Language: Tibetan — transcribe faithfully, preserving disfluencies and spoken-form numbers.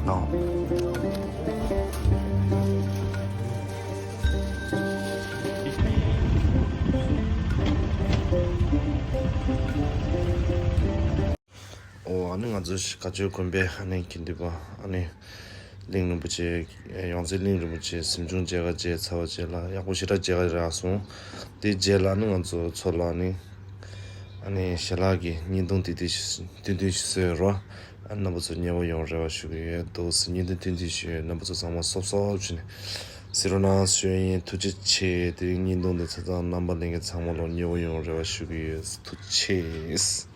དང་། ཨོ་ཨ་ནི་ང་ཚོ་བཀའ་ཆོས་དགོན་པའི་ཨ་ནི་དགེ་འདུན་པ་ཨ་ནི་གླིང་རིན་པོ་ཆེ། ཡོངས་འཛིན་གླིང་རིན་པོ་ཆེ་གཟིམ་ཆུང་མཇལ་ཁ་བྱས་ཚར་བ་རྗེས་ལ་ཡག་པོ་ཞེ་དྲག་མཇལ་ཁ་རག་སོང་། དེ་རྗེས་ལ་ཨ་ནི་ང་ཚོ་ཚོ་ལ་ཨ་ནི་ཨ་ནི་ཞལ་ལག་གི་བརྙན་ཐུང་དེ་དེ་བསྟན་འདུན་ཞིག་བཟོས་རོགས། ཨ་རྣམ་པ་ཚོ་མཉེས་པོ་ཡོང་རེ་བ་ཞུ་གི་ཡོད་འདུག་ཟེར། བརྙན་ཐུང་སྟོན་རྩིས་ཞུ་ཡོད། རྣམ་པ་ཚོ་ཚང་མ་སོབ་སོབ་བྱས་ནས་གཟིགས་རོགས་གནང་ཞུ་ཡིན། ཐུགས་རྗེ་ཆེ། དེ་རིང་བརྙན་ཐུང་འདི་ཚོ་ཚང་རྣམ་པ་ལྷན་རྒྱས་ཚང་མ་ལ་མཉེས་པོ་ཡོང་རེ་བ་ཞུ་གི་ཡོད། ཐུགས་རྗེ་ཆེ།